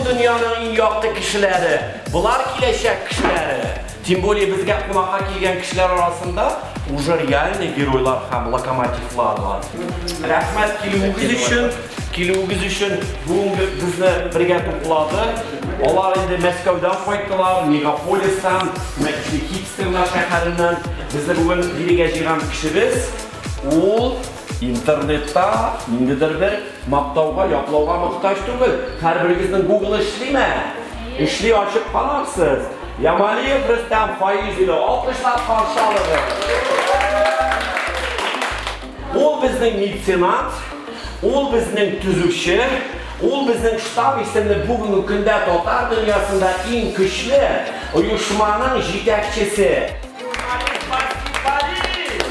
дөньяның иң якты кешеләре, болар киләчәк кешеләре. Тем более безгә кунакка килгән кешеләр арасында уже реальный геройлар һәм локомотивлар бар. Рәхмәт килүегез өчен, килүегез өчен бүгенге безне бергә туплады. Алар инде Мәскәүдән кайттылар, мегаполистан, менә хипстерлар шәһәреннән. Безне бүген бирегә җыйган кешебез ул интернетта ниндидер бер мактауга, яклауга мохтаҗ түгел. Һәрберегезнең Google эшлиме? Эшли, ачып карарсыз. Ямалиев Рөстәм Фаиз улы, алкышлап каршы алыгыз. Ул безнең меценат, ул безнең төзүче, ул безнең штаб исемле бүгенге көндә татар дөньясында иң көчле оешманың җитәкчесе. Журналист, баскетболист!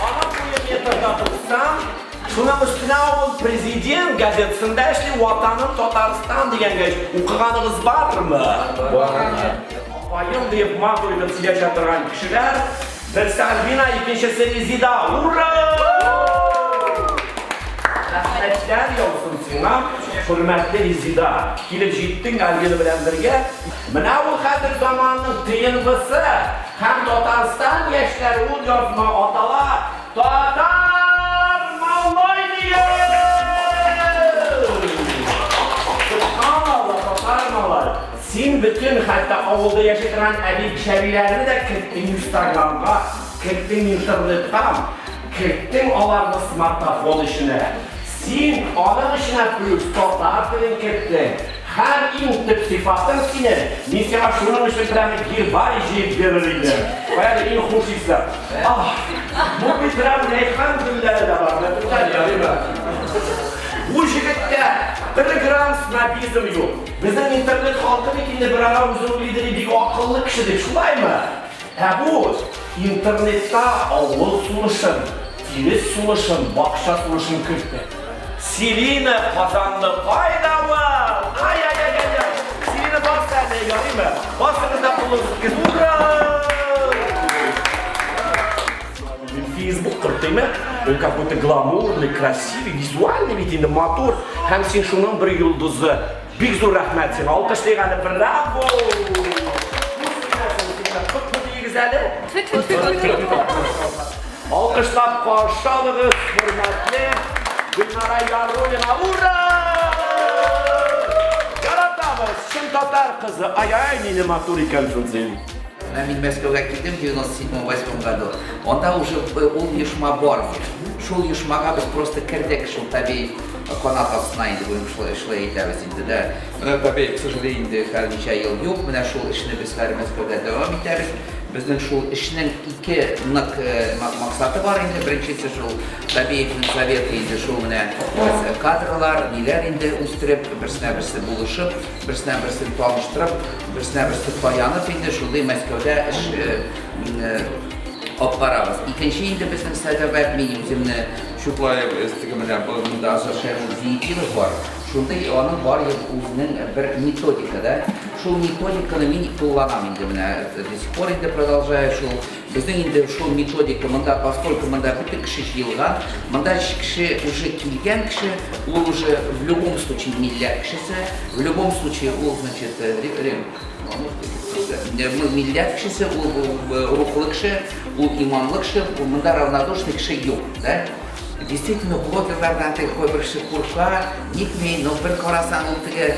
Аның буе метр да 90. Шуның өстенә ул Президент газетасында эшли, Ватаным Татарстан дигән гәҗит. Укыганыгыз бармы? Бар. Апаем диеп матур итеп сөйләшә торган кешеләр. Берсе Альбина, икенчесе Резида. Ура! Рәхмәтләр яусын сиңа, хөрмәтле Резида. Килеп җиттең Альбина белән бергә. Менә ул хәзер заманның ТНВсы һәм Татарстан яшьләре ул язма атала Татар малай дигән! Сөбханалла, татар малай! Син бөтен, хәтта авылда яши торган әби-чәбиләрне дә керттең инстаграмга, керттең интернетка, керттең аларны смартофон эченә. Син аның эченә плюс татар телен керттең. Һәм иң төп сыйфатың синең, мин сиңа шуның өчен прямо гербарий җыеп бирер идем. Кая иң хуш исле. Ах, бу бит прям рәйхан гөлләре дә бар. Менә туктале, ярыймы? Бу җегеттә бер грамм снобизм юк. Безнең интернет халкы бит инде берара үзен уйлыйдыр, бик акыллы кеше дип, шулаймы? Ә бу интернетта авыл сулышын, тирес сулышын, бакча сулышын кертте. Селина Казанны кайда ул? Ай-яй-яй-яй! Селина бас әле, ярыймы? Басыгыз да кулыгыз үткез. Ура! Мин Facebook кертыймы? Ул какой-то гламурный, красивый, визуальный бит инде матур. Һәм син шуның бер йолдызы. Бик зур рәхмәт сиңа. Алкышлыйк әле. Браво! Күпме диегез әле? Алкышлап каршы алыгыз, хөрмәтле Гөлнара Яруллина. Ура! Яратабыз, чын татар кызы. Ай-ай, нинди матур икәнсең син. Менә мин Мәскәүгә килдем 97-8 году. Анда уже ул оешма бар иде. Шул оешмага без просто кердек, шул табигый канат астына инде бүген шулай шулай әйтәбез инде дә. Менә табигый, к сожалению, инде хәзер ничә ел юк. Менә шул эшне без хәзер Мәскәүдә дәвам итәбез. Безнең шул эшнең ике нык максаты бар инде. Беренчесе шул Табиевның советы инде шул менә без кадрлар, ниләр инде үстереп, берсенә берсе булышып, берсенә берсе таныштырып, берсенә берсе таянып инде шундый Мәскәүдә эш алып барабыз. Икенче инде безнең сәбәп, мин үземне Чутлаев теге менә монда Азат Шәйхетдинов бар. Шундый аның бар үзенең бер методика да. Шул методиканы мин кулланам инде менә до сих пор инде продолжаю шул. Безнең инде шул методика монда, поскольку монда бөтен кеше җыелган, монда кеше уже килгән кеше, ул уже в любом случае милләт кешесе, в любом случае ул, значит, милләт кешесе, ул рухлы кеше, ул иманлы кеше, монда равнодушный кеше юк, да? Действительно, блогерлардан теге кайбер кеше курка, нитми, но бер карасаң, ул теге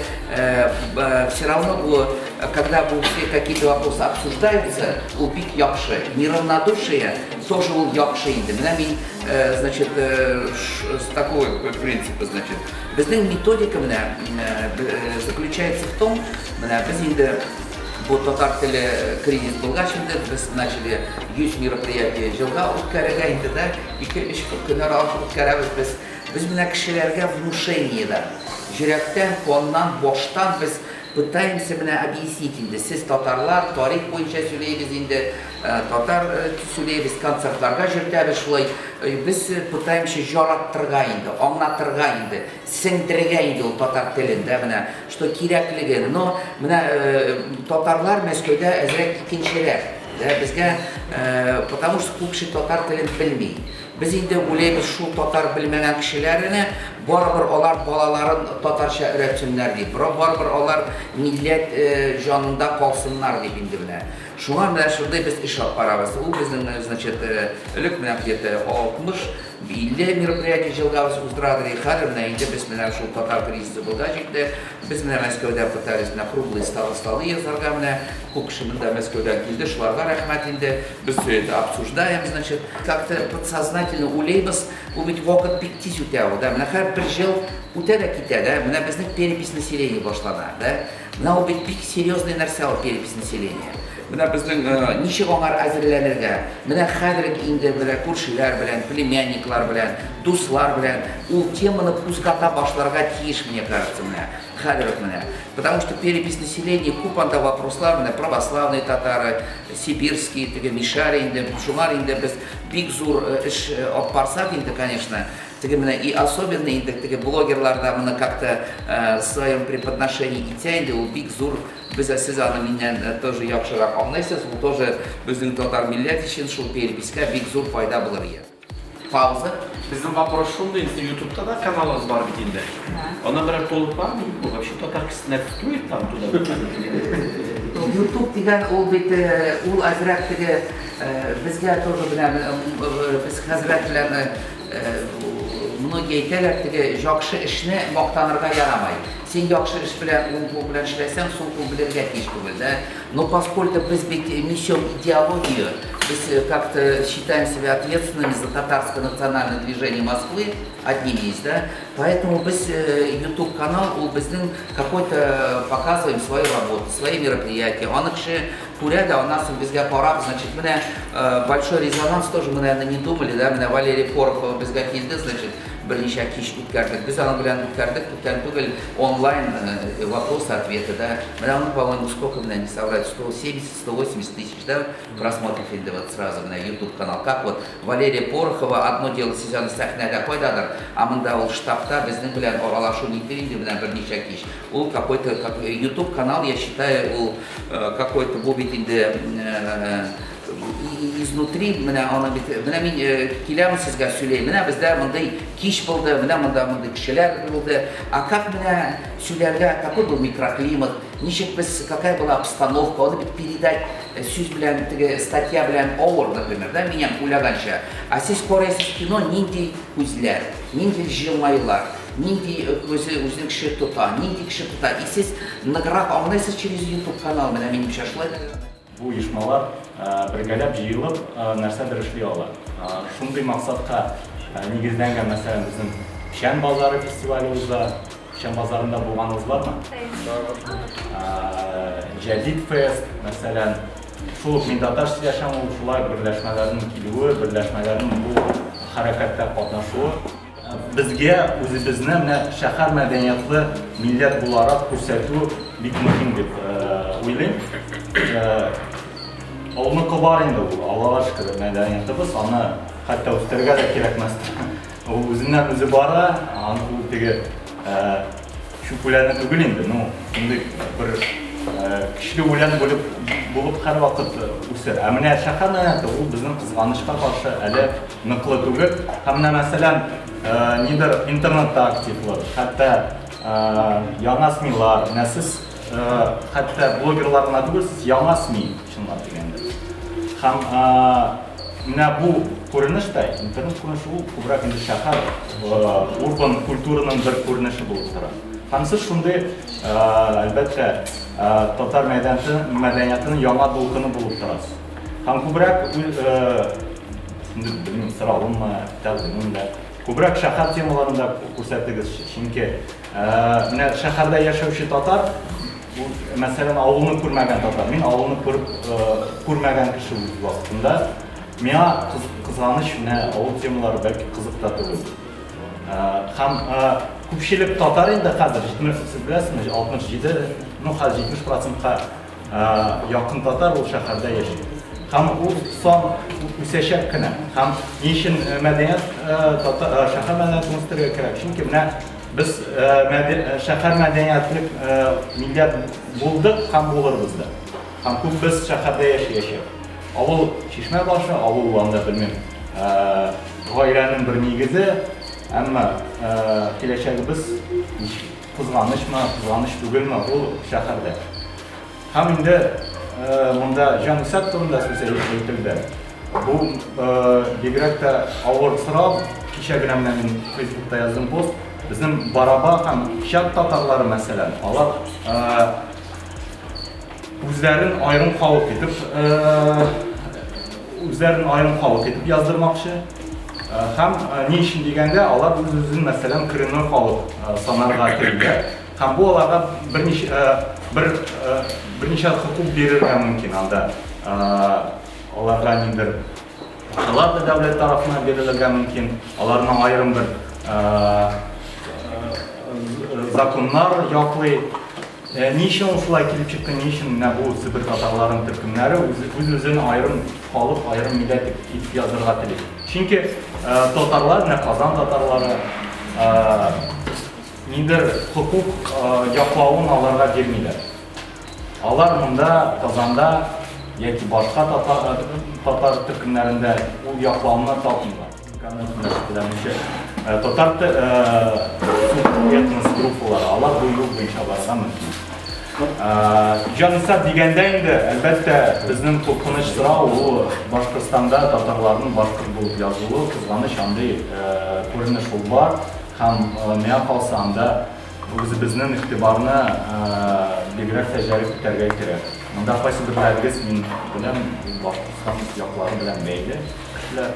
все равно бу, когда бу все какие-то вопросы обсуждаются, ул бик яхшы. Неравнодушие тоже ул яхшы инде. Менә мин, значит, с такого принципа, значит, безнең методика менә заключается в том, менә без инде бу татар теле кризис булгач инде без начали 100 мероприятие җылга үткәрергә инде да, ике-өч көн аралаш үткәрәбез без. Без менә кешеләргә внушение да, йөрәктән, каннан, баштан без пытаемся менә объяснить инде. Сез татарлар, тарих буенча сөйләйбез инде, татар сөйләйбез, концертларга йөртәбез шулай. Без пытаемся жараттырга инде, аңлатырга инде, сеңдерергә инде ул татар телен дә менә, что кирәклеген. Но менә татарлар Мәскәүдә әзрәк икенчерәк. Да, безгә, потому что күп кеше татар телен белми. Без инде уйлыйбыз, шул татар белмәгән кешеләрне Барыбер алар балаларын татарча өйрәтсеннәр дип, барыбер алар милләт җанында калсыннар дип инде менә. Шуңа менә шундый без эш алып барабыз. Ул безнең, значит, элек менә где-то 60, 50 мероприятие җылга без уздырадыр идек. Хәзер менә инде без менә шул татар кризисы булгач инде, без менә Мәскәүдә пытались менә круглые столы столы ясарга менә. Күп кеше монда Мәскәүдән килде, шуларга рәхмәт инде. Без все это обсуждаем, значит, как-то подсознательно уйлыйбыз, ул бит вакыт бик тиз үтә ул, да. Менә һәр бер җыл үтә дә китә, да. Менә безнең перепись населения башлана, да. Менә ул бит бик серьезный нәрсә ул перепись населения. Менә безнең ничек аңар әзерләнергә? Менә хәзер инде менә күршеләр белән, племянниклар белән, дуслар белән ул теманы кузгата башларга тиеш, мне кажется, менә хәзер үк менә. Потому что перепись населения күп анда вопрослар, менә православные татары, сибирские, теге мишари инде, шуңар инде без бик зур эш алып барсак инде, конечно, Теге менә и особенно инде теге блогерлар да моны как-то в своем преподношении итә инде, ул бик зур, без сез аны миннән тоже яхшырак аңлыйсыз, ул тоже безнең татар милләт өчен шул переписька бик зур файда булыр иде. Пауза. Безнең вопрос шундый, сезнең ютубта да каналыгыз бар бит инде. Аннан берәр толк бармы, юкмы? Вообще татар кешесенә стоит там туда выходить или нет? Ютуб дигән ул бит ул әзрәк теге безгә тоже менә без хәзрәт белән Многие әйтәләр, теге яхшы эшне мактанырга ярамый. Син яхшы эш белән уң кул белән эшләсәң, сул кул белергә тиеш түгел, да? Но поскольку без бит несем идеологию, без как-то считаем себя ответственными за татарское национальное движение Москвы, одними из, да? Поэтому без YouTube канал ул безнең какой-то показываем свою работу, свои мероприятия. Аны кеше Күрә дә, аннан соң безгә карап, значит, менә большой резонанс тоже мы, наверное, не думали, да, менә Валерия Порохова безгә килде, значит, берничә кич үткәрдек. Без аның белән үткәрдек, күптән түгел онлайн вопросы-ответы, да. Менә аның, по-моему, сколько, менә не соврать, 170-180 тысяч, да, просмотров инде вот сразу, менә YouTube канал. Как вот Валерия Порохова, одно дело сез аны сәхнәдә кайдадыр, а монда ул штабта безнең белән аралашу нитер инде менә берничә кич. Ул какой-то, как YouTube канал, я считаю, ул Какой-то бу бит инде изнутри менә аны бит менә мин киләм сезгә сөйләйм. Менә бездә мондый кич булды, менә монда мондый кешеләр булды. А как менә сөйләргә, какой был микроклимат, ничек без, какая была обстановка, аны бит передать сүз белән, теге статья белән авыр, например, да, минем уйлаганча. А сез карыйсыз кино, нинди күзләр, нинди җылмаюлар. Нинди үзе үзен кеше тота, нинди кеше тота. И сез ныграк аңлыйсыз через YouTube канал, менә минемчә шулай. Бу оешмалар бергәләп җыелып нәрсәдер эшли ала. Шундый максатка нигезләнгән, мәсәлән, безнең Печән базары фестивале уза. Печән базарында булганыгыз бармы? Җәдит фест, мәсәлән, шул ук Мин татар сөйләшәм, ул шулай берләшмәләрнең килүе, берләшмәләрнең бу хәрәкәттә катнашуы. Безгә үзебезне менә шәһәр мәдәниятлы милләт буларак күрсәтү бик мөһим дип уйлыйм. Авылныкы бар инде ул, Аллага шөкер, мәдәниятыбыз, аны хәтта үстерергә дә кирәкмәс. Ул үзеннән үзе бара, аны ул теге чүп үләне түгел инде, ну, шундый бер көчле үлән булып, булып һәрвакыт үсер. Ә менә шәһәр мәдәнияте ул безнең кызганычка каршы әле ныклы түгел. Һәм менә мәсәлән, нидер интернетта активлык, хәтта яңа СМИлар, менә сез хәтта блогерлар гына түгел, сез яңа СМИ, чынлап дигәндә. Һәм менә бу күренеш тә, интернет күренеше ул күбрәк инде шәһәр урбан культураның бер күренеше булып тора. Һәм сез шундый, әлбәттә, татар мәдәниятының яңа дулкыны булып торасыз. Һәм күбрәк Инде белмим, соравыммы, тәкъдимем дә. Күбрәк шәһәр темаларын да күрсәтегез, чөнки менә шәһәрдә яшәүче татар, бу, мәсәлән, авылны күрмәгән татар. Мин авылны күреп күрмәгән кеше үз вакытында. Миңа кызганыч, менә авыл темалары бәлки кызык та түгел. Һәм күпчелек татар инде хәзер 70, сез беләсезме, 67, ну хәзер 70 процентка Якын татар ул шәһәрдә яши. Һәм ул сан үсәчәк кенә. Һәм ни өчен мәдәният шәһәр мәдәниятен үстерергә кирәк? Чөнки менә без шәһәр мәдәниятле милләт булдык һәм булырбыз да. Һәм күп без шәһәрдә яшәячәк. Авыл чишмә башы, авыл анда белмим, гаиләнең бер нигезе. Әмма киләчәгебез ничек кызганычмы, кызганыч түгелме, ул шәһәрдә. Һәм инде монда җанисәп турында сүз әйтелде. Бу бигрәк тә авыр сорау. Кичә генә менә мин Фейсбукта яздым пост. Безнең Бараба һәм Чат татарлары, мәсәлән, алар үзләрен аерым халык итеп үзләрен аерым халык итеп яздырмакчы. Һәм ни өчен дигәндә, алар үз-үзен, мәсәлән, коренной халык санарга телиләр. Һәм бу аларга берничә бер берничә хокук бирергә мөмкин анда. Аларга ниндер акчалар да дәүләт тарафыннан бирелергә мөмкин. Аларның аерым бер законнар яклый. Ни өчен ул шулай килеп чыкты, ни өчен менә бу Себер татарларының төркемнәре үз-үзен аерым халык, аерым милләт итеп язырга тели? Чөнки татарлар, менә Казан татарлары, ниндидер хокук яклавын аларга бирмиләр. Алар монда, Казанда яки башка татар төркемнәрендә ул яклауны тапмыйлар. Татар этнос группалары, алар бу юл буенча барырга мөмкин. Җанисәп дигәндә инде, әлбәттә, безнең куркыныч сорау ул Башкортстанда татарларның башкорт булып язылуы, кызганыч, андый күренеш ул бар. Һәм миңа калса, анда үзебезнең игътибарны бигрәк тә җәлеп итәргә кирәк. Монда кайсыберләрегез, мин беләм, Башкортстан яклары белән бәйле кешеләр.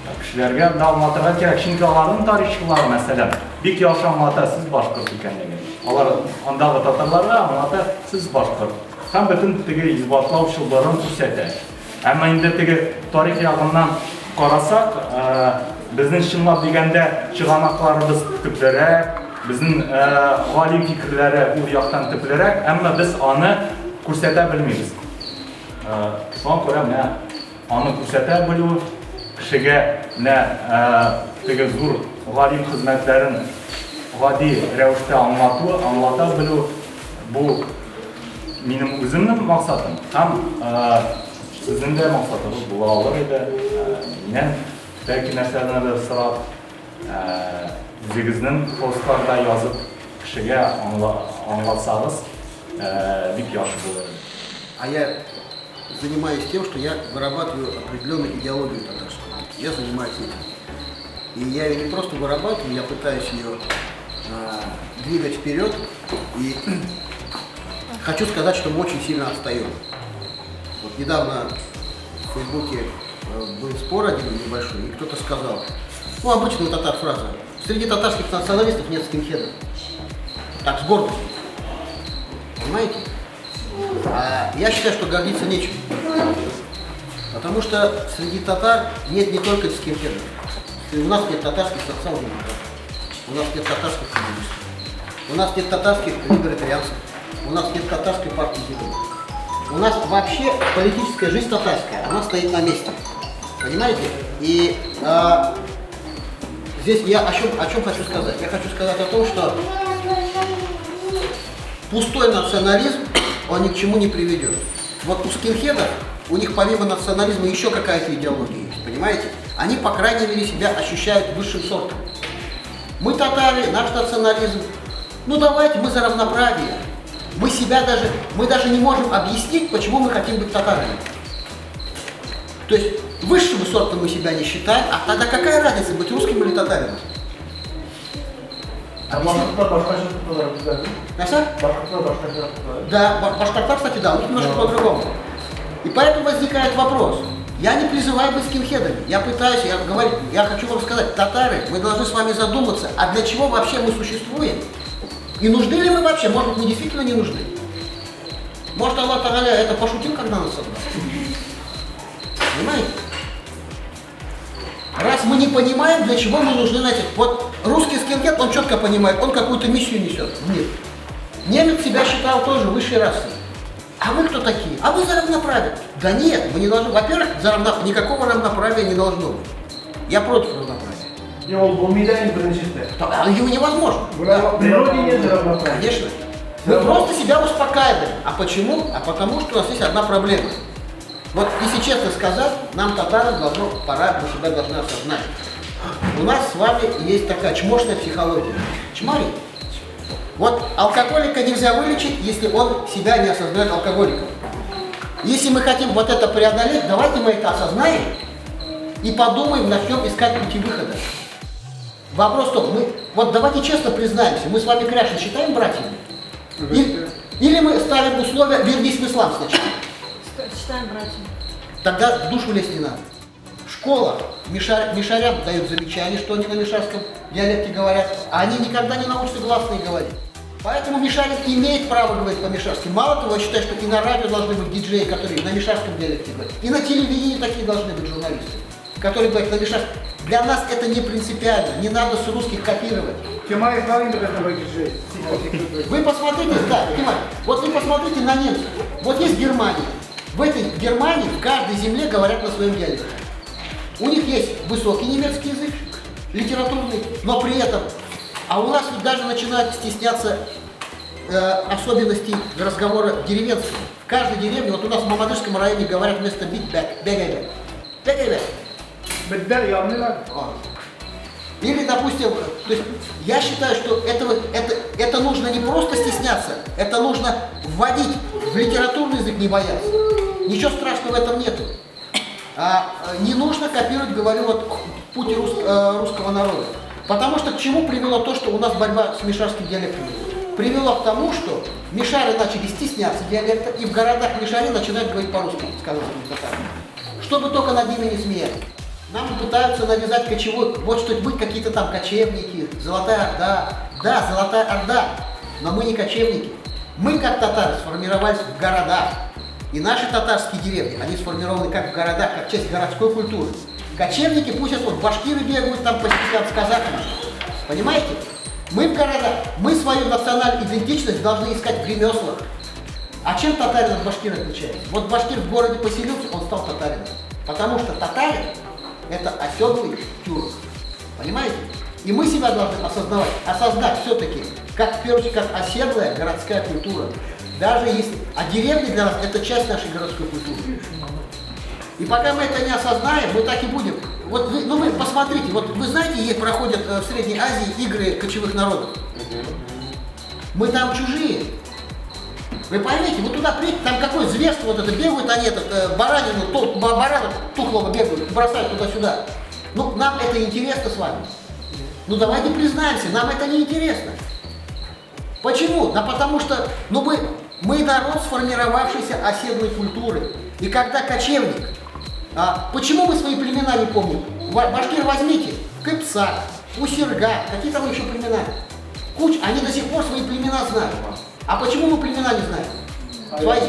Кешеләргә дә аңлатырга кирәк, чөнки аларның тарихчылары, мәсәлән, бик яхшы аңлата, сез башкорт икәнлеген. Алар андагы татарларга аңлата, сез башкорт. Һәм бөтен теге исбатлау чылбырын күрсәтә. Әмма инде теге тарих ягыннан карасак, безнең чынлап дигәндә чыганакларыбыз төплерәк, безнең галим фикерләре ул яктан төплерәк, әмма без аны күрсәтә белмибез. Шуңа күрә менә аны күрсәтә белү, кешегә менә теге зур галим хезмәтләрен гади рәвештә аңлату, аңлата белү, бу минем үземнең максатым һәм сезнең дә максатыгыз була алыр иде. Миннән бәлки нәрсәләрнедер сорап, үзегезнең постларда язып кешегә аңлатсагыз, бик яхшы булыр иде. А я занимаюсь тем, что я вырабатываю определенную идеологию татарскую. Я занимаюсь этим. И я ее не просто вырабатываю, я пытаюсь ее двигать вперед. И хочу сказать, что мы очень сильно отстаем. Вот недавно в Фейсбуке был спор один небольшой, и кто-то сказал, ну, обычная татар фраза, среди татарских националистов нет скинхедов. Так, с гордостью. Понимаете? А я считаю, что гордиться нечем. Потому что среди татар нет не только скинхедов. У нас нет татарских социал-демократов, у нас нет татарских коммунистов, у нас нет татарских либертарианцев, у нас нет татарской партии зеленых. У нас вообще политическая жизнь татарская, она стоит на месте. Понимаете? И здесь я о чем хочу сказать? Я хочу сказать о том, что пустой национализм, он ни к чему не приведет. Вот у скинхедов, у них помимо национализма еще какая-то идеология есть, понимаете? Они, по крайней мере, себя ощущают высшим сортом. Мы татары, наш национализм. Ну давайте, мы за равноправие. Мы себя даже, мы даже не можем объяснить, почему мы хотим быть татарами. То есть высшим сортом мы себя не считаем, а тогда какая разница, быть русским или татарином? Да, башкортлар, кстати, да, у них немножко по-другому. И поэтому возникает вопрос. Я не призываю быть скинхедами. Я пытаюсь, я говорю, я хочу вам сказать, татары, мы должны с вами задуматься, а для чего вообще мы существуем? И нужны ли мы вообще? Может быть, мы действительно не нужны? Может, Аллах Тагаля это пошутил, когда нас создал? Понимаете? Раз мы не понимаем, для чего мы нужны на этих... Вот русский скинхед, он четко понимает, он какую-то миссию несет в мир. Немец себя считал тоже высшей расой. А вы кто такие? А вы за равноправие. Да нет, мы не должны. Во-первых, никакого равноправия не должно быть. Я против равноправия. Его невозможно. В природе нет равноправия. Конечно. Мы просто себя успокаиваем. А почему? А потому что у нас есть одна проблема. Вот если честно сказать, нам, татарам, должно, пора, мы себя должны осознать. У нас с вами есть такая чмошная психология. Чмори. Вот алкоголика нельзя вылечить, если он себя не осознает алкоголиком. Если мы хотим вот это преодолеть, давайте мы это осознаем и подумаем, начнем искать пути выхода. Вопрос в том, мы, вот давайте честно признаемся, мы с вами кряшен считаем братьями? Или мы ставим условия «вернись в ислам» сначала? Считаем братьями. Тогда в душу лезть не надо. В школах мишарям дают замечания, что они на мишарском диалекте говорят, а они никогда не научатся гласные говорить. Поэтому мишарин имеет право говорить по-мишарски. Мало того, я считаю, что и на радио должны быть диджеи, которые на мишарском диалекте говорят, и на телевидении такие должны быть журналисты, которые говорят на мишарском. Для нас это не принципиально, не надо с русских копировать. Вы посмотрите, да, Кемаль, вот вы посмотрите на немцев. Вот есть Германия. В этой Германии в каждой земле говорят на своем диалекте. У них есть высокий немецкий язык, литературный, но при этом... А у нас ведь даже начинают стесняться особенностей разговора деревенского. В каждой деревне, вот у нас в Мамадышском районе говорят вместо бить бэг, бэгай-бэг. Бэгай-бэг. Или, допустим, то есть я считаю, что это нужно не просто стесняться, это нужно вводить в литературный язык, не бояться. Ничего страшного в этом нету. Не нужно копировать, говорю, вот путь русского народа. Потому что к чему привело то, что у нас борьба с мишарским диалектом? Привело к тому, что мишары начали стесняться диалекта, и в городах мишари начинают говорить по-русски с казахскими татарами. Чтобы только над ними не смеялись. Нам пытаются навязать кочевой, вот что быть какие-то там кочевники, Золотая Орда. Да, Золотая Орда, но мы не кочевники. Мы, как татары, сформировались в городах. И наши татарские деревни, они сформированы как в городах, как часть городской культуры. Кочевники пусть вот башкиры бегают там по степям с казахами. Понимаете? Мы в городах, мы свою национальную идентичность должны искать в ремеслах. А чем татарин от башкира отличается? Вот башкир в городе поселился, он стал татарином. Потому что татарин – это оседлый тюрк. Понимаете? И мы себя должны осознавать, осознать все-таки, как, в первую очередь, как оседлая городская культура. Даже если... А деревни для нас – это часть нашей городской культуры. И пока мы это не осознаем, мы так и будем. Вот вы, ну вы посмотрите, вот вы знаете, проходят в Средней Азии игры кочевых народов. Мы там чужие. Вы поймите, вы туда придете, там какое зверство вот это, бегают они, этот, баранину, барана тухлого бегают, бросают туда-сюда. Ну, нам это интересно с вами. Ну, давайте признаемся, нам это не интересно. Почему? Да потому что, ну, мы народ, сформировавшийся оседлой культуры. И когда кочевник, почему мы свои племена не помним? Башкир возьмите, Кыпсак, Усерга, какие там еще племена? Куч, они до сих пор свои племена знают. А почему мы племена не знаем? Свои.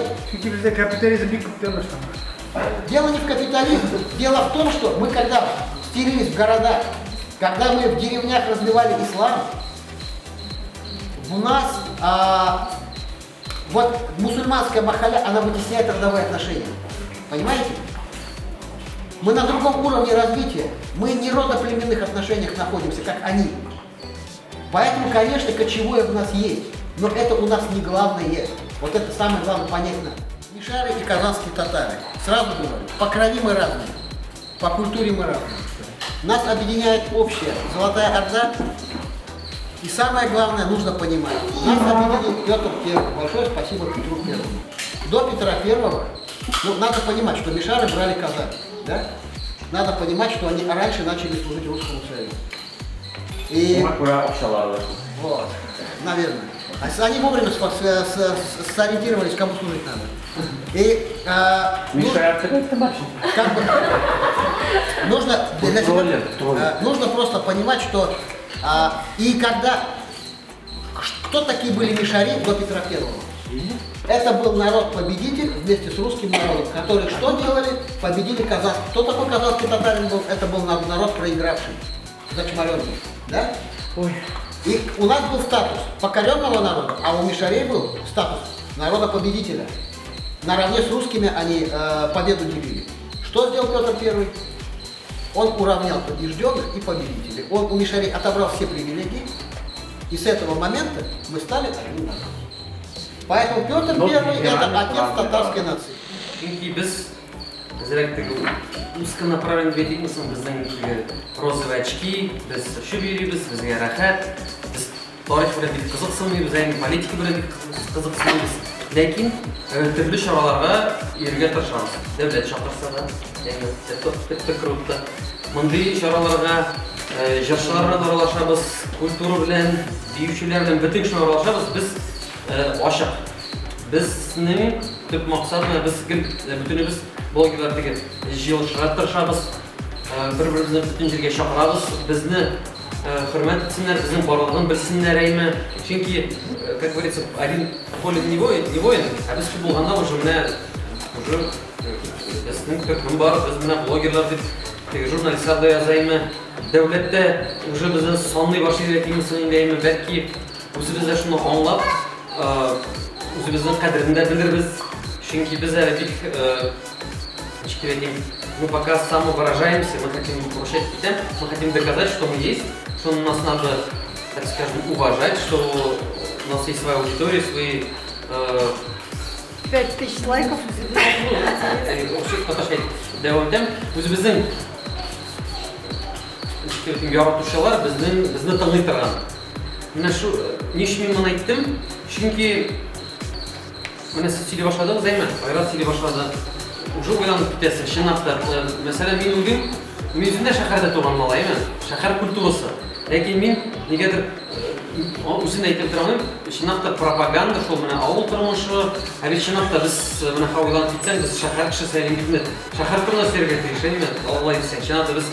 Дело не в капитализме. Дело в том, что мы когда стелились в городах, когда мы в деревнях развивали ислам, у нас вот мусульманская махаля, она вытесняет родовые отношения. Понимаете? Мы на другом уровне развития. Мы не в родоплеменных отношениях находимся, как они. Поэтому, конечно, кочевое в нас есть. Но это у нас не главное. Вот это самое главное понять надо. Мишары и казанские татары. Сразу говорю, по крови мы разные, по культуре мы разные. Нас объединяет общая Золотая Орда. И самое главное, нужно понимать, нас объединил Петр I. Большое спасибо Петру Первому. До Петра Первого, ну, надо понимать, что мишары брали казаки, да? Надо понимать, что они раньше начали служить русскому царю. И... Вот, наверное. Они вовремя сориентировались, кому служить надо. И, как бы, нужно, для себя, нужно просто понимать, что и когда... Кто такие были мишари до Петра Первого? Это был народ-победитель вместе с русским народом, которые что делали? Победили казахов. Кто такой казахский татарин был? Это был народ проигравший, зачморенный. Да? Ой. И у нас был статус покоренного народа, а у мишарей был статус народа-победителя. Наравне с русскими они победу делили. Что сделал Петр Первый? Он уравнял побежденных и победителей. Он у мишарей отобрал все привилегии, и с этого момента мы стали одним народом. Поэтому Петр Первый – это отец татарской нации. Чөнки без Әзрәк теге узконаправленный дип әйтикме соң, безнең теге розовые очки, без очып йөрибез, безгә рәхәт, без тарих белән бик кызыксынмыйбыз, әйме политика белән бик кызыксынмыйбыз. Ләкин төрле чараларга йөрергә тырышабыз. Дәүләт чакырса да, әйме, это круто. Мондый чараларга җырчылар белән аралашабыз, культура белән, биючеләр белән, бөтен кеше аралашабыз. Без ачык. Безнең төп максат, менә без гел бөтенебез блогерлар теге җыелышырга тырышабыз, бер-беребезне бөтен җиргә чакырабыз, безне хөрмәт итсеннәр, безнең барлыгын белсеннәр, әйме. Чөнки, как говорится, один в поле не воин, не воин, ә без күп булганда уже менә уже безнең төркем бар, без менә блогерлар дип теге журналистлар да яза, әйме. Дәүләт тә уже безне санлый башлый димме соң инде, әйме, бәлки Үзебез дә шуны аңлап, үзебезнең кадерен дә белербез. Чөнки без әле бик, ничек дип әйтим, мы пока самовыражаемся, мы хотим воплощать итәм, мы хотим доказать, что мы есть, что нас надо, так скажем, уважать, что у нас есть своя аудитория, свои 5000 лайков. Дәвам итәм. Үзебезнең яратучылар безнең безне тыңлый торган. Менә шу, ни өчен мин моны әйттем? Чөнки менә сез сөйли башладыгыз, әйме? Айрат сөйли башлады. Уже уйланып китәсең, чынлап та. Мәсәлән, мин уйлыйм, мин үзем дә шәһәрдә туган малай, әйме? Шәһәр культурасы. Ләкин мин нигәдер үзен әйтеп тора алмыйм, чынлап та пропаганда шул менә авыл тормышы. Ә бит чынлап та без менә уйланып китсәң, без шәһәр кешесе, ә инде шәһәр турында сөйләргә тиеш, әйме? Алай дисәң, чынлап та без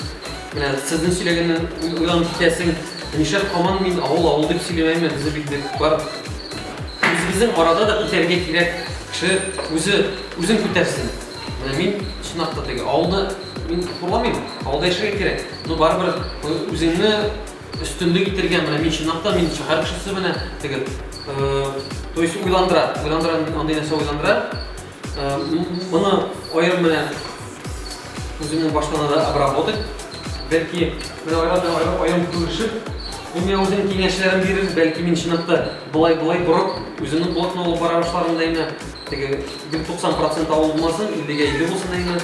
менә сезнең сөйләгәннән уйланып китәсең. Нишләп һаман мин авыл, авыл дип сөйләмәймен, безне бит бик бар. Үзебезнең арада да күтәрергә кирәк. Кеше үзе үзен күтәрсен. Менә мин чынлап та теге авылны мин хурламыйм. Авылда яшәргә кирәк. Но барыбер үзеңне өстенлек итергә, менә мин чынлап та мин шәһәр кешесе менә теге то есть уйландыра, уйландыра, андый нәрсә уйландыра. Моны аерым менә үземнең баштан да обработать. Бәлки, менә аерым, аерым күрешеп, ул миңа үзенең киңәшләрен бирер, бәлки мин чынлап та болай-болай борып, үземнең блогны алып бара башларым да инде. Теге 90% авыл булмасын, 50-гә 50 булсын да инде.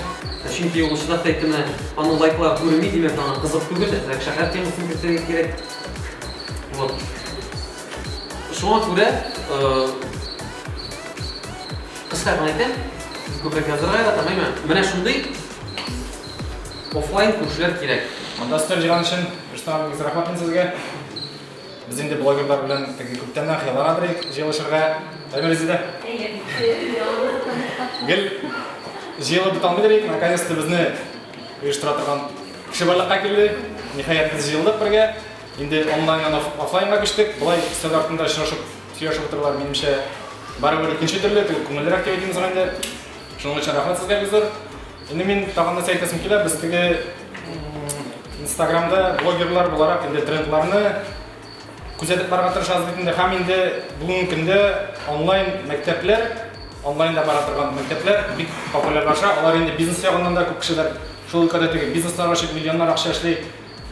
Чөнки ул чынлап та әйтте менә, аның лайклары күренми, димәк, аңа кызык түгел, әзрәк шәһәр темасын кертергә кирәк. Вот. Шуңа күрә, кыска гына әйтәм, күбрәк язырга яратам, әйме? Менә шундый офлайн күршеләр кирәк. Монда өстәл җыйган өчен, Рөстәм абый, рәхмәт мин сезгә. Без инде блогерлар белән теге күптәннән хыяллана идек җыелышырга. Әйме, Резеда? Гел җыелып бетә алмый идек, наконец-то безне оештыра торган кеше барлыкка килде. Ниһаять, без җыелдык бергә. Инде онлайннан офлайнга күчтек. Болай өстәл артында очрашып сөйләшеп утырулар, минемчә, барыбер икенче төрле, теге күңеллерәк дип әйтим соң инде. Шуның өчен рәхмәт сезгә бик зур. Инде мин тагын нәрсә әйтәсем килә, без теге Инстаграмда блогерлар буларак инде трендларны күзәтеп барырга тырышабыз бит инде. Һәм инде бүгенге көндә онлайн мәктәпләр, онлайнда бара торган мәктәпләр бик популярлаша. Алар инде бизнес ягыннан да күп кешеләр шул өлкәдә теге бизнеслар ачып миллионнар акча эшли.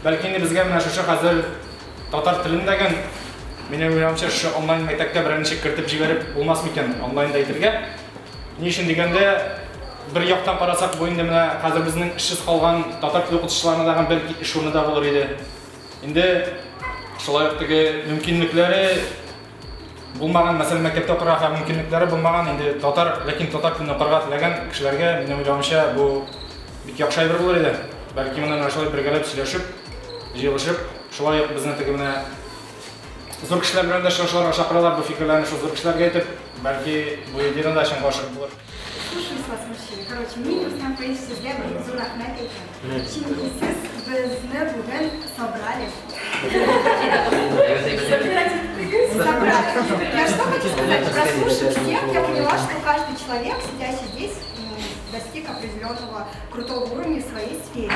Бәлки инде безгә менә шушы хәзер татар телен дәген, минем уйлавымча, шушы онлайн мәктәпкә берәр ничек кертеп җибәреп булмас микән, онлайнда әйтергә. Ни өчен дигәндә, бер яктан карасак, бу инде менә хәзер безнең эшсез калган татар теле укытучыларына дагын бәлки эш урыны да булыр иде. Инде шулай ук теге мөмкинлекләре булмаган, мәсәлән, мәктәптә укырга мөмкинлекләре булмаган, инде татар, ләкин татар телен укырга теләгән кешеләргә, минем уйлавымча, бу бик яхшы әйбер булыр иде. Бәлки моны менә шулай бергәләп сөйләшеп, җыелышып, шулай ук безне теге менә зур кешеләр белән дә очрашуларга чакыралар, бу фикерләрне шул зур кешеләргә әйтеп, бәлки бу идеяны да чынга ашырып булыр. Слушаюсь вас, мужчины. Короче, мин Рустам Фаиль сезгә бик зур рәхмәт әйтәм. Чөнки сез безне бүген собрали. Собрали. Я что хочу сказать? Прослушав всех, я поняла, что каждый человек, сидящий здесь, достиг определенного крутого уровня в своей сфере.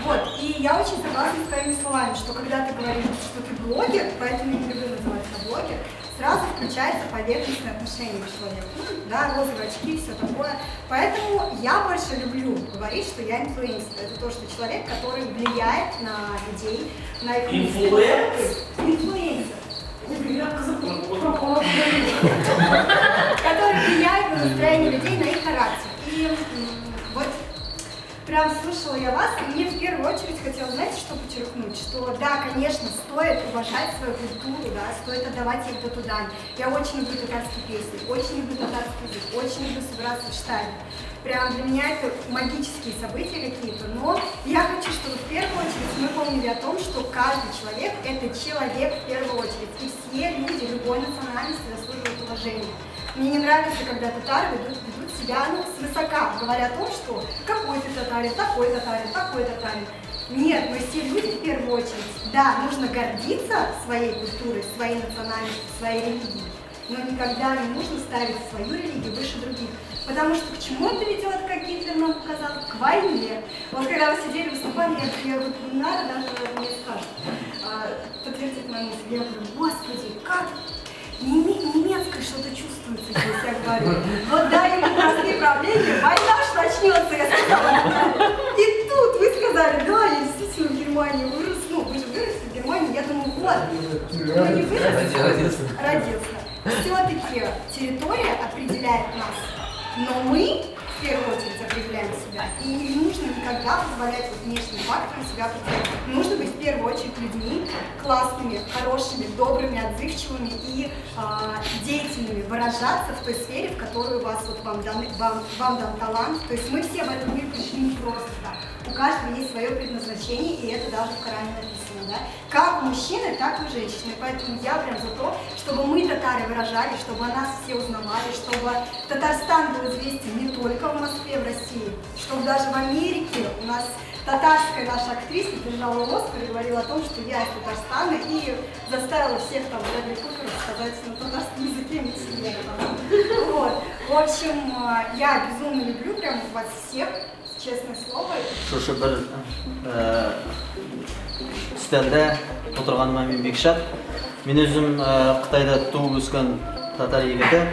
Вот. И я очень согласна с твоими словами, что когда ты говоришь, что ты блогер, поэтому я не люблю называть себя блогер, сразу включается поверхностное отношение к человеку. Ну, да, розовые очки, все такое. Поэтому я больше люблю говорить, что я инфлюенсер. Это то, что человек, который влияет на людей, на их мысли. Инфлюенс? Инфлюенсер. Который влияет на настроение людей, на их характер. И вот Прям слушала я вас, и мне в первую очередь хотелось, знаете, что подчеркнуть? Что да, конечно, стоит уважать свою культуру, да, стоит отдавать ей эту дань. Я очень люблю татарские песни, очень люблю татарский язык, очень люблю собираться в штабе. Прям для меня это магические события какие-то, но я хочу, чтобы в первую очередь мы помнили о том, что каждый человек – это человек в первую очередь, и все люди любой национальности заслуживают уважения. Мне не нравится, когда татары ведут себя, ну, свысока, говоря о том, что какой ты татарин, такой татарин, такой татарин. Нет, мы все люди в первую очередь. Да, нужно гордиться своей культурой, своей национальностью, своей религией, но никогда не нужно ставить свою религию выше других. Потому что к чему это ведет, как Гитлер нам показал? К войне. Вот когда вы сидели, выступали, я говорю, надо даже мне скажет, подтвердит мою мысль. Я говорю, господи, как немецкое что-то чувствуется здесь, я говорю. Вот дай ему простые правления, война ж начнется, я сказала. И тут вы сказали, да, я действительно в Германии вырос, ну, вы же выросли в Германии, я думаю, вот, ну не вырос, родился. Все-таки территория определяет нас, но мы в первую очередь определяем себя. И не нужно никогда позволять вот внешним факторам себя определять. Нужно быть в первую очередь людьми классными, хорошими, добрыми, отзывчивыми и деятельными, выражаться в той сфере, в которую вас, вот, вам дан талант. То есть мы все в этот мир пришли не просто так. У каждого есть свое предназначение, и это даже в Коране написано, да? Как у мужчины, так и у женщины. Поэтому я прям за то, чтобы мы, татары, выражали, чтобы о нас все узнавали, чтобы Татарстан был известен не только в Москве, в России, чтобы даже в Америке у нас татарская наша актриса держала Оскар и говорила о том, что я из Татарстана, и заставила всех там Брэдли Куперов сказать на татарском языке не. Вот. В общем, я безумно люблю прям вас всех, честное слово. Шушы бер өстәлдә утырганыма мин бик шат. Мин үзем Кытайда туып үскән татар егете.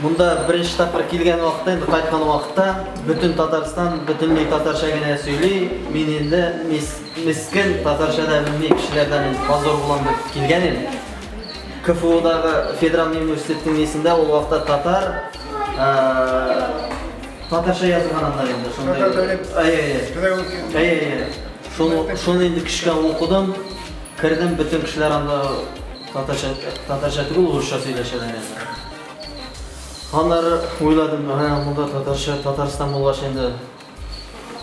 Монда беренче тапкыр килгән вакытта, инде кайткан вакытта бөтен Татарстан бөтенләй татарча генә сөйли. Мин инде мискен татарча да белми кешеләрдән инде позор булам дип килгән идем. КФУдагы Федераль университетның несендә ул вакытта татар татарча язылган анда инде шундай. Әй-әй. Шуны инде кечкенә укыдым. Кердем, бөтен кешеләр анда татарча түгел, урысча сөйләшәләр инде. Аннары уйладым, монда татарча, Татарстан булгач инде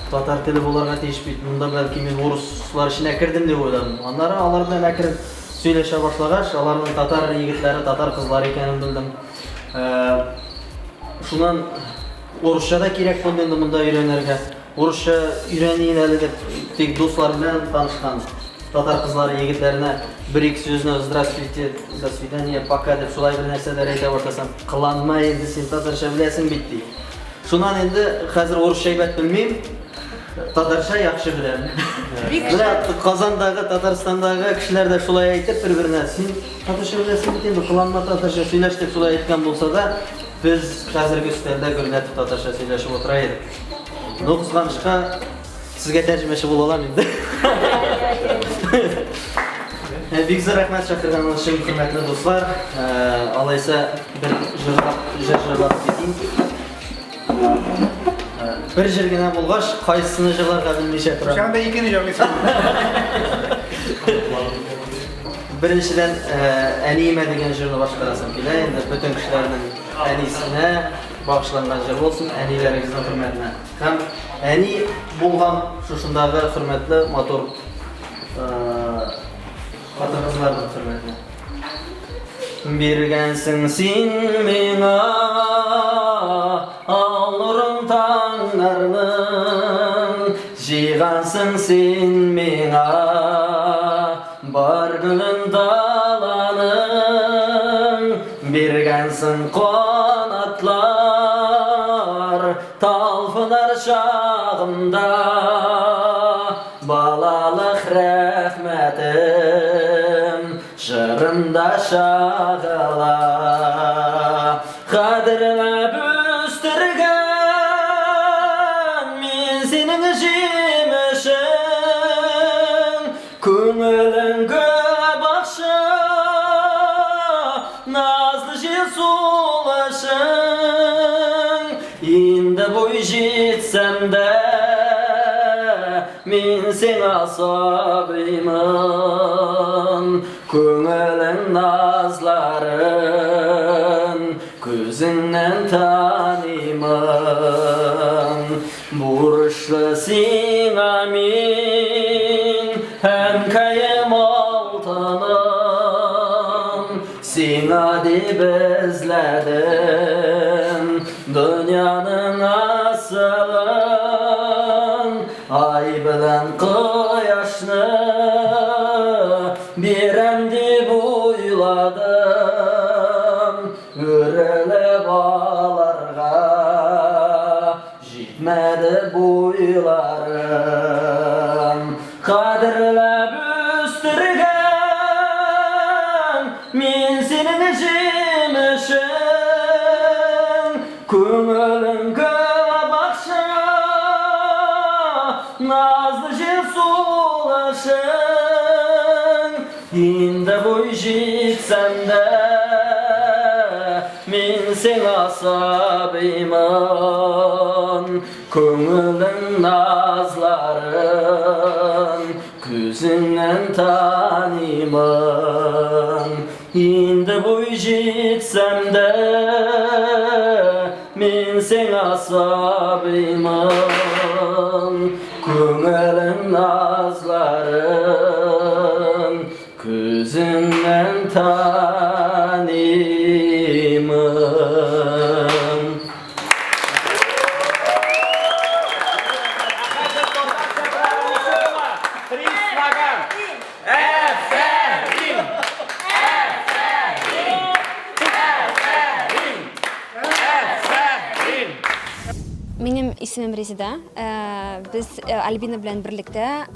татар теле булырга тиеш бит. Монда бәлки мин урыслар эченә кердем дип уйладым. Аннары алар белән әкрен сөйләшә башлагач, аларның татар егетләре, татар кызлары икәнен белдем. Шуннан урысча да кирәк булды инде монда өйрәнергә. Урысча өйрәнейін әле дип тик дуслар белән танышкан татар кызлары егетләренә бер-ике сүзне здравствуйте, до свидания, пока дип шулай бер нәрсәләр әйтә башласам, кыланма инде син татарча беләсең бит ди. Шуннан инде хәзер урысча әйбәт белмим, татарча яхшы беләм. Менә Казандагы, Татарстандагы кешеләр дә шулай әйтеп бер-беренә, син татарча беләсең бит инде, кыланма татарча сөйләш дип шулай әйткән булса да, без хәзерге өстәлдә гөрләтеп татарча сөйләшеп утыра идек. Ну, кызганычка, сезгә тәрҗемәче була алам инде. Бик зур рәхмәт чакырганыгыз өчен, хөрмәтле дуслар. Алайса бер җыр җырлап китим. Бер җыр генә булгач, кайсыны җырларга белмичә торам. Шунда икене җырлыйсың. Беренчедән, әниемә дигән җырны башкарасым килә. Инде бөтен кешеләрнең әнисенә багышланган җыр булсын, әниләрегезнең хөрмәтенә. Һәм әни булган шушындагы хөрмәтле матур хатын-кызларның хөрмәтенә. Биргәнсең син миңа ал нурын таңнарның, җыйгансың син миңа бар гөлен даланың, биргәнсең канатлар талпынар чагымда, балалык рәхмәтем җырымда чагыла. Кадерләп үстергән мин синең җимешең, күңелең гөл бакча, назлы җил сулышың. Инде буй җитсәм дә Мин сиңа сабыймын. Күңелең назларын Күзеңнән таныймын. Бурычлы сиңа мин, Әнкәем алтыным. Сиңа дип эзләдем Дөньяның асылын, Ай белән кояшны Бирәм дип уйладым, Үрелеп аларга Җитмәде буйларым. Кадерләп үстергән мин синең җимешең. Күңелең гөлбакча, назлы җил сулышың. Инде буй җитсәм дә, мин сиңа сабыймын. Күңелең назларын күзеңнән таныймын. Инде буй җитсәм дә, мин сиңа сабыймын. Күңелең назларын күзеңнән таныймын. Әфәрин! Әфәрин! Әфәрин! Әфәрин! Минем исемем Резеда. Без Альбина белән берлектә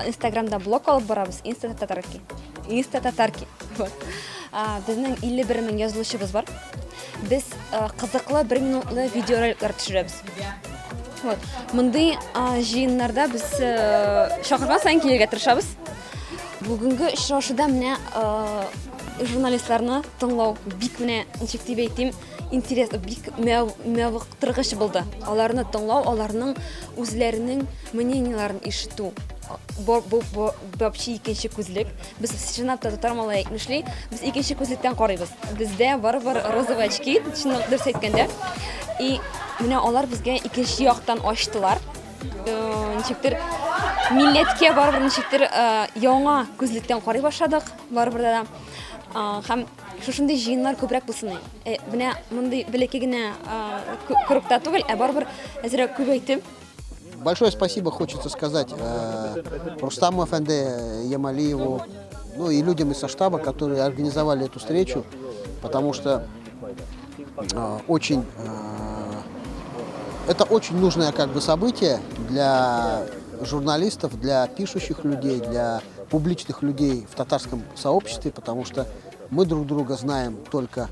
Инстаграмда блог алып барабыз, Инста татарки. Инста татарки. Вот. Безнең 51 мең язылучыбыз бар. Без кызыклы бер минутлы видеороликлар төшерәбез. Вот. Мондый җыеннарда без чакырган саен килергә тырышабыз. Бүгенге очрашуда менә журналистларны тыңлау бик менә ничек дип әйтим, интересно, бик мавыктыргыч булды. Аларны тыңлау, аларның үзләренең мнениеларын ишетү. Бу, бу, бу вообще икенче күзлек. Без чынлап та татар малае әйтмешли, без икенче күзлектән карыйбыз. Бездә барыбер розовые очки, чынлап дөрес әйткәндә. И менә алар безгә икенче яктан ачтылар. Ничектер милләткә барыбер ничектер яңа күзлектән карый башладык барыбер да. Һәм шушындый җыеннар күбрәк булсын. Менә мондый бәләкәй генә кругта түгел, ә барыбер әзрәк күбәйтеп. Большое спасибо хочется сказать Рустаму Афанде Ямалиеву, ну и людям из штаба, которые организовали эту встречу, потому что это очень нужное как бы событие для журналистов, для пишущих людей, для публичных людей в татарском сообществе, потому что мы друг друга знаем только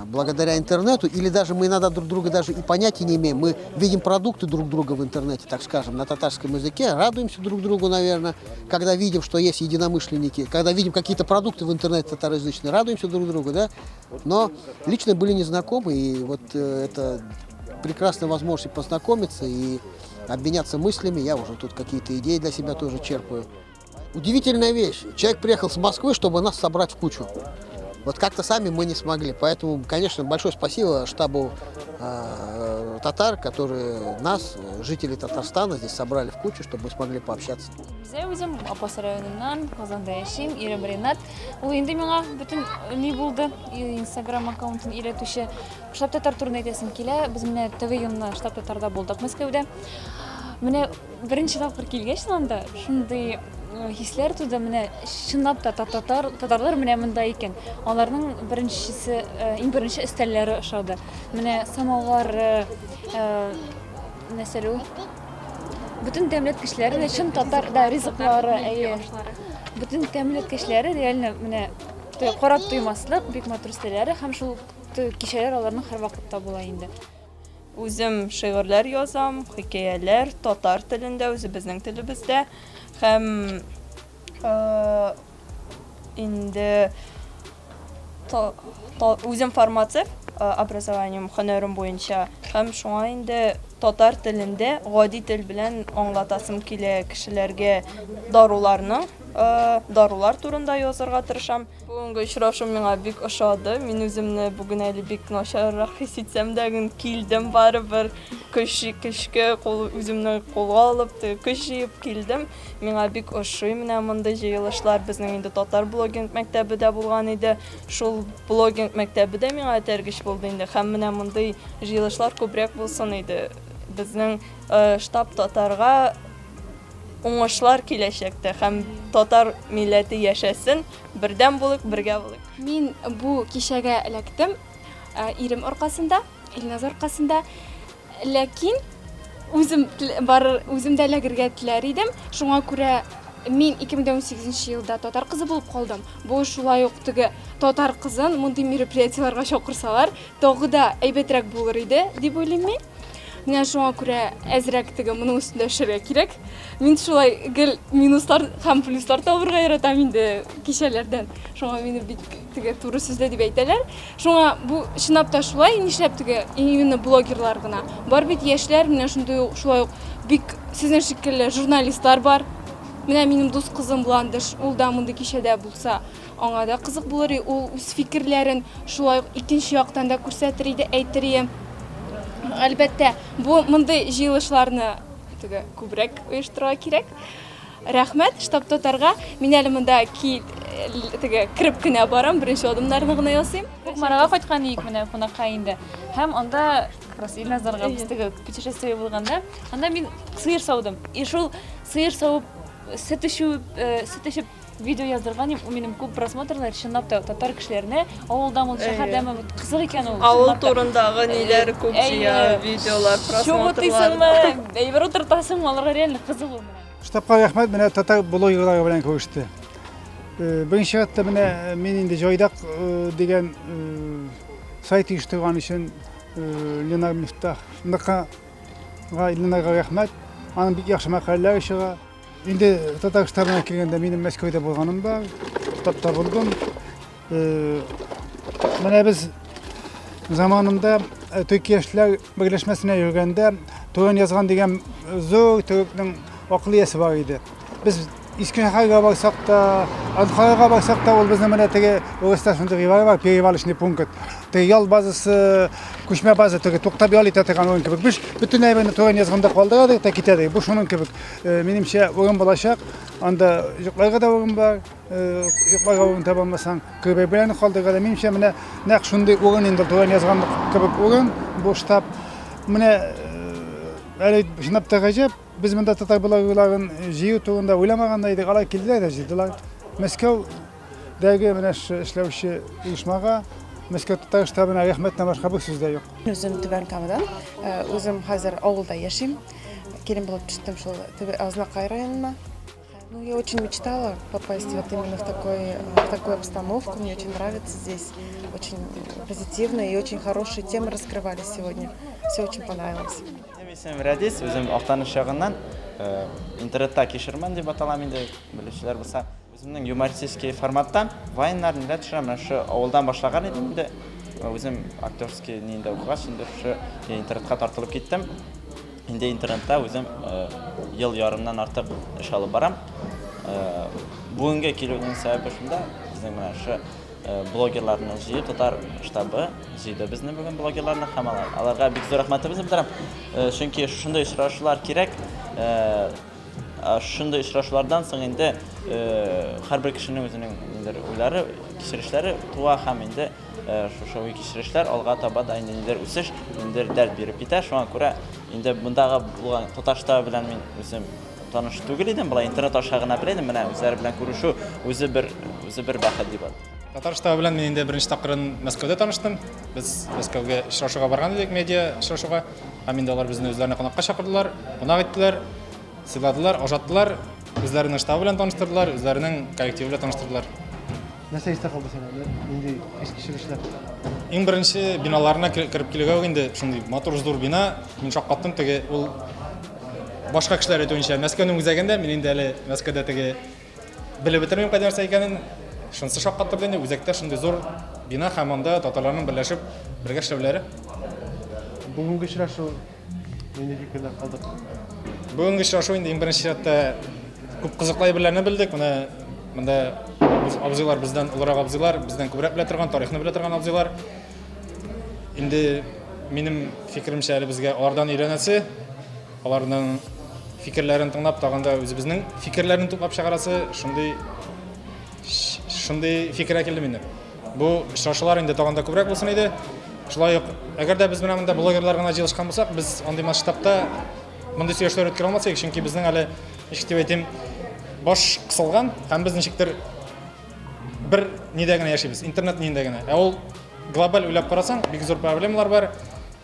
благодаря интернету, или даже мы иногда друг друга даже и понятия не имеем. Мы видим продукты друг друга в интернете, так скажем, на татарском языке, радуемся друг другу, наверное, когда видим, что есть единомышленники, когда видим какие-то продукты в интернете татароязычные, радуемся друг другу, да, но лично были не знакомы, и вот это прекрасная возможность познакомиться и обменяться мыслями. Я уже тут какие-то идеи для себя тоже черпаю. Удивительная вещь. Человек приехал с Москвы, чтобы нас собрать в кучу. Вот как-то сами мы не смогли. Поэтому, конечно, большое спасибо штабу татар, которые нас, жителей Татарстана, здесь собрали в кучу, чтобы мы смогли пообщаться. Бездә үзем Апас районыннан, Казанда яшим, ирем Ренат. Ул инде миңа бөтен ни булды, Инстаграм аккаунтын өйрәтүче. Штаб татар турында әйтәсем килә. Без менә ТВ елына штаб татарда булдык Мәскәүдә. Менә беренче тапкыр килгәч анда шундый хисләр туды. Менә чынлап та татар, татарлар менә монда икән. Аларның беренчесе, иң беренче өстәлләре ошады. Менә самовар, нәрсәле ул? Бөтен тәмләткечләре дә чын татар, да, ризыклары, әйе. Бөтен тәмләткечләре реально менә карап туймаслык, бик матур өстәлләре һәм шул кичәләр аларның һәрвакытта була инде. Үзем шигырьләр язам, хикәяләр татар телендә, үзебезнең телебездә һәм инде үзем фармацевт образованием, һөнәрем буенча һәм шуңа инде. Татар телендә гади тел белән аңлатасым килә кешеләргә даруларның, дарулар турында язарга тырышам. Бүгенге очрашу миңа бик ошады. Мин үземне бүген әле бик начаррак хис итсәм дә, килдем барыбер. Көч, көчкә кул, үземне кулга алып, көч җыеп килдем. Миңа бик ошый менә мондый җыелышлар. Безнең инде татар блогинг мәктәбе дә булган иде. Шул блогинг мәктәбе дә миңа этәргеч булды инде. Һәм менә мондый җыелышлар күбрәк булсын иде. Безнең штаб татарга уңышлар киләчәктә һәм татар милләте яшәсен, бердәм булыйк, бергә булыйк. Мин бу кичәгә эләктем ирем аркасында, Илназ аркасында. Ләкин үзем барыр, үзем дә эләгергә теләр идем. Шуңа күрә мин 2018 елда татар кызы булып калдым. Бу шулай ук теге татар кызын мондый мероприятиеләргә чакырсалар, тагы да әйбәтрәк булыр иде дип уйлыйм мин. Менә шуңа күрә әзрәк теге моның өстендә эшләргә кирәк. Мин шулай гел минуслар һәм плюслар табырга яратам инде кичәләрдән. Шуңа мине бик теге туры сүзле дип әйтәләр. Шуңа бу чынлап та шулай, нишләп теге именно блогерлар гына. Бар бит яшьләр, менә шундый ук, шулай ук бик сезнең шикелле журналистлар бар. Менә минем дус кызым Ландыш, ул да мондый кичәдә булса, аңа да кызык булыр иде. Ул үз фикерләрен шулай ук икенче яктан да күрсәтер иде, әйтер иде. Әлбәттә, бу мондый җыелышларны теге күбрәк оештырырга кирәк. Рәхмәт штаб татарга. Мин әле монда ки теге кереп кенә барам, беренче адымнарны гына ясыйм. Кукмарага кайткан идек менә кунакка инде. Һәм анда как раз Илназарга без теге путешествие булганда, анда мин сыер саудым. И шул сыер савып сөт эчү, сөт эчеп Видео яздырган идем, ул минем күп просмотрлар, чынлап та татар кешеләренә авылдамы, шәһәрдәме, вот кызык икән ул. Авыл турындагы ниләр күп җыя, видеолар, просмотрлар. Чугытыйсыңмы, әйбер утыртасыңмы, аларга реально кызык ул менә. Штабка рәхмәт, менә татар блогерлары белән күреште. Беренче чиратта менә мин инде Җайдак дигән сайт оештырган өчен Ленар Мифтаховка, Ленарга рәхмәт. Аның бик яхшы мәкаләләре чыга. Инде татар штабына килгәндә минем Мәскәүдә булганым бар, штабта булдым. Менә без заманында Төркия яшьләр берләшмәсенә йөргәндә Туран язган дигән зур төрекнең акыл иясе бар иде. Без Иске шәһәргә барсак та, Анкарага барсак та, ул безнең менә теге урыста шундый гыйбарә бар, перевалочный пункт. Теге ял базасы, күчмә база, теге туктап ял итә торган урын кебек. Без бөтен әйберне Туран язганда калдырадык та китәдек. Бу шуның кебек. Минемчә, урын булачак. Анда йокларга да урын бар. Йокларга урын таба алмасаң, кербәй белән калдырырга да. Минемчә, менә нәкъ шундый урын инде Туран язган кебек урын бу штаб. Менә әле чынлап та гаҗәп, без монда татар блогерларын җыю турында уйламаган да идек. Алар килделәр дә җыйдылар. Мәскәүдәге менә эшләүче оешмага, Мәскәү татар штабына рәхмәттән башка бер сүз дә юк. Үзем Түбән Камадан, үзем хәзер авылда яшим. Килен булып төштем шул Азнакай районына. Ну, я очень мечтала попасть вот именно в такую обстановку. Мне очень нравится здесь. Очень позитивно и очень хорошие темы раскрывали сегодня. Все очень понравилось. Минем исемем Рәдис, үзем Актаныш ягыннан. Интернетта Кишерман дип аталам инде, белүчеләр булса. Үземнең юмористический форматта вайннар ниләр төшерәм. Менә шушы авылдан башлаган идем инде. Үзем актерский ниндә укыгач, инде шушы интернетка тартылып киттем. Инде интернетта үзем ел ярымнан артык эш алып барам. Бүгенге килүнең сәбәбе шунда, безнең менә шушы блогерларны җыеп, татар штабы җыйды безне бүген блогерларны һәм аларга бик зур рәхмәтебезне белдерәм. Чөнки шушындый очрашулар кирәк. Шушындый очрашулардан соң инде һәрбер кешенең үзенең ниндидер уйлары, кичерешләре туа һәм инде Шушы уй-кичерешләр алга таба да инде ниндидер үсеш, ниндидер дәрт биреп китә. Шуңа күрә инде мондагы булган татар штабы белән мин үзем таныш түгел идем, болай интернет аша гына белә идем. Менә үзләре белән күрешү үзе бер, үзе бер бәхет дип атыйм. Татар штабы белән мин инде беренче тапкырын Мәскәүдә таныштым. Без Мәскәүгә очрашуга барган идек, медиа очрашуга. Һәм инде алар безне үзләренә кунакка чакырдылар, кунак иттеләр, сыйладылар, ашаттылар, үзләренең штабы белән таныштырдылар, үзләренең коллективы белән таныштырдылар. Нәрсә истә калды сиңа? Нинди хис-кичерешләр? Иң беренче биналарына кереп килүгә үк инде шундый матур зур бина. Мин шаккаттым, теге ул башка кешеләр әйтүенчә Мәскәүнең үзәгендә, мин инде әле Мәскәүдә теге белеп бетермим кайда нәрсә икәнен. Шунысы шаккаттырды инде, үзәктә шундый зур бина һәм анда татарларның берләшеп бергә эшләүләре. Бүгенге очрашу Нинди фикерләр калдык? Бүгенге очрашу инде иң беренче чиратта күп кызыклы әйберләрне белдек. Менә монда абзыйлар бездән олырак абзыйлар, бездән күбрәк белә торган, тарихны белә торган абзыйлар. Инде минем фикеремчә әле безгә алардан өйрәнәсе, аларның фикерләрен тыңлап, тагын да үзебезнең фикерләрне туплап чыгарасы, шундый шундый фикергә килдем инде. Бу очрашулар инде тагын да күбрәк булсын иде. Шулай ук, әгәр дә без менә монда блогерлар гына җыелышкан булсак, без андый масштабта мондый сөйләшүләр үткәрә алмас идек, чөнки безнең әле, ничек дип әйтим, баш кысылган һәм без ничектер бер нидә генә яшибез, интернет ниндә генә. Ә ул глобаль уйлап карасаң, бик зур проблемалар бар,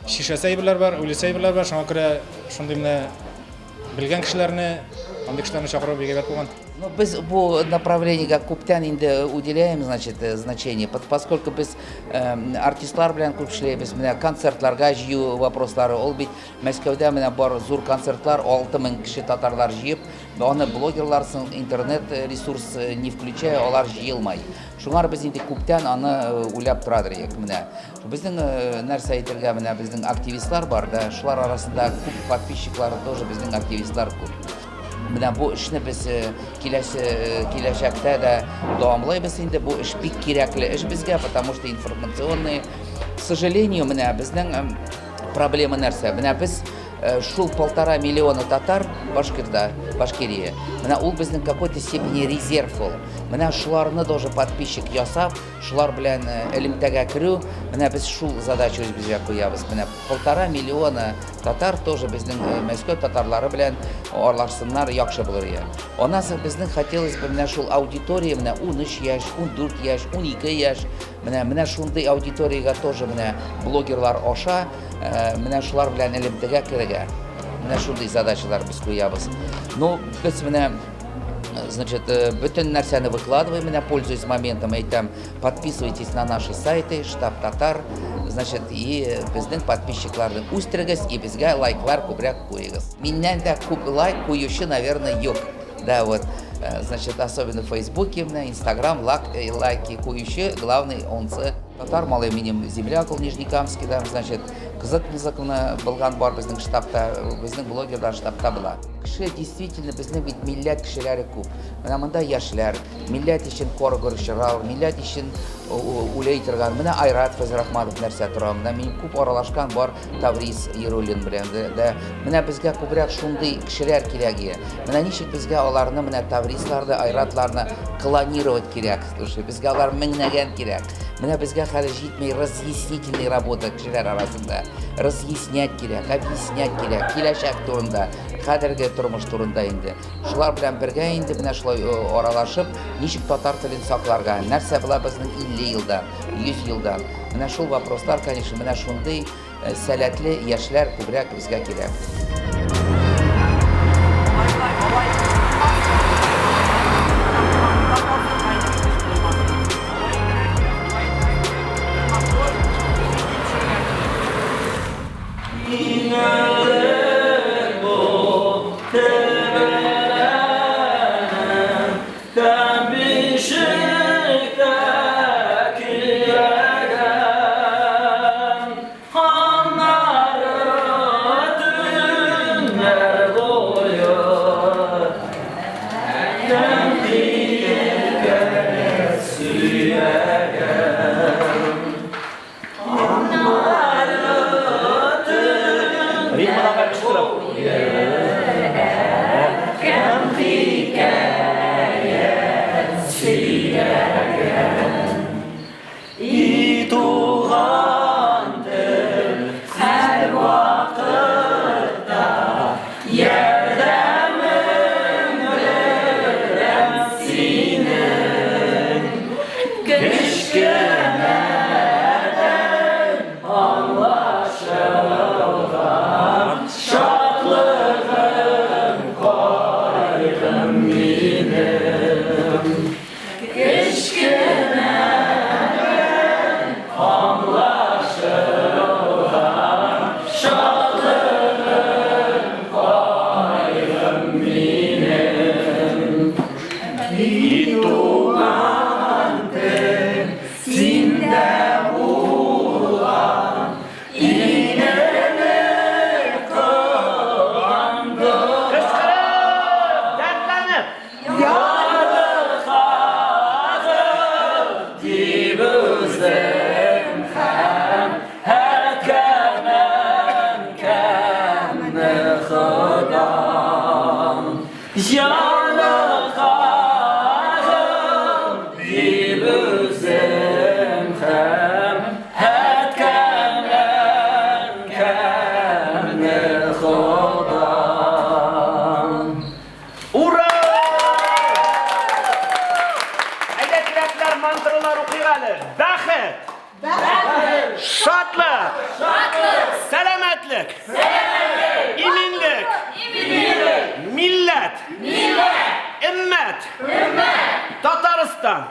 чишәсе әйберләр бар, уйлыйсы әйберләр бар, шуңа күрә шундый менә Белгән кешеләрне, андый кешеләрне чакыру бик әйбәт булган. Ну, без бу направлениегә күптән инде уделяем, значит, значение, поскольку без артистлар белән күп эшләйбез, менә концертларга җыю вопрослары, ул бит Мәскәүдә менә бар зур концертлар, 6000 кеше татарлар җыеп, аны блогерлар соң интернет ресурс не включая, алар җыелмай. Шуңар без инде күптән аны уйлап торадыр идек, менә. Безнең нәрсә әйтергә, менә безнең активистлар бар да, шулар арасында күп подписчиклар тоже безнең активистлар күп. Менә бу эшне без киләсе киләчәктә дә дәвамлыйбыз инде. Бу эш бик кирәкле эш безгә, потому что информационный, к сожалению, менә безнең проблема нәрсә? Менә без шул полтора миллиона татар Башкирда, Башкирия. Менә ул безнең какой-то степени резерв ул. Менә шуларны тоже подписчик ясап, Шулар белән элемтәгә керү, менә без шул задача үзебезгә куябыз. Менә полтора миллиона татар тоже безнең Мәскәү татарлары белән аралашсыннар, яхшы булыр иде. Аннан соң безнең хотелось бы менә шул аудитория, менә 13 яшь, 14 яшь, 12 яшь, менә менә шундый аудиториягә тоже менә блогерлар аша, менә шулар белән элемтәгә керергә. Менә шундый задачалар без куябыз. Ну, без менә Значит, бөтен нәрсәне выкладываем, менә пользуясь моментом, әйтәм, подписывайтесь на наши сайты, Штаб Татар, значит, и безнең подписчикларны үстерегез, и безгә лайклар күбрәк куегыз. Миннән дә күп лайк куючы, наверное, юк. Да, вот, значит, особенно в Фейсбуке, менә Инстаграм лайки куючы, главный онсы. Татар малай минем земляк ул Нижнекамскийдан, значит, кызык-мызык менә булган бар безнең штабта, безнең блогерлар штабта була. Кеше действительно безнең бит милләт кешеләре күп. Менә монда яшьләр, милләт өчен коргырчырал, милләт өчен үләй торган. Менә Айрат Фәзрахманов нәрсә тора. Менә мин күп аралашкан бар Таврис Яруллин белән дә. Менә безгә күбрәк шундый кешеләр кирәк иде. Менә ничек безгә аларны, менә Таврисларны, Айратларны клонировать кирәк. Слушай, безгә алар меңнәгән кирәк. Менә безгә хәзер җитми разъяснительный работа кешеләр арасында. Разъяснять кирәк, объяснять кирәк, киләчәк турында, хәзерге тормыш турында инде. Шулар белән бергә инде менә шулай аралашып, ничек татар телен сакларга, нәрсә була безнең 50 елдан, 100 елдан. Менә шул вопрослар, конечно, менә шундый сәләтле яшьләр күбрәк безгә кирәк. Шатлык! Шатлык! Сәламәтлек! Сәламәтлек! Иминлек! Иминлек! Милләт! Милләт! Өммәт! Өммәт! Татарстан!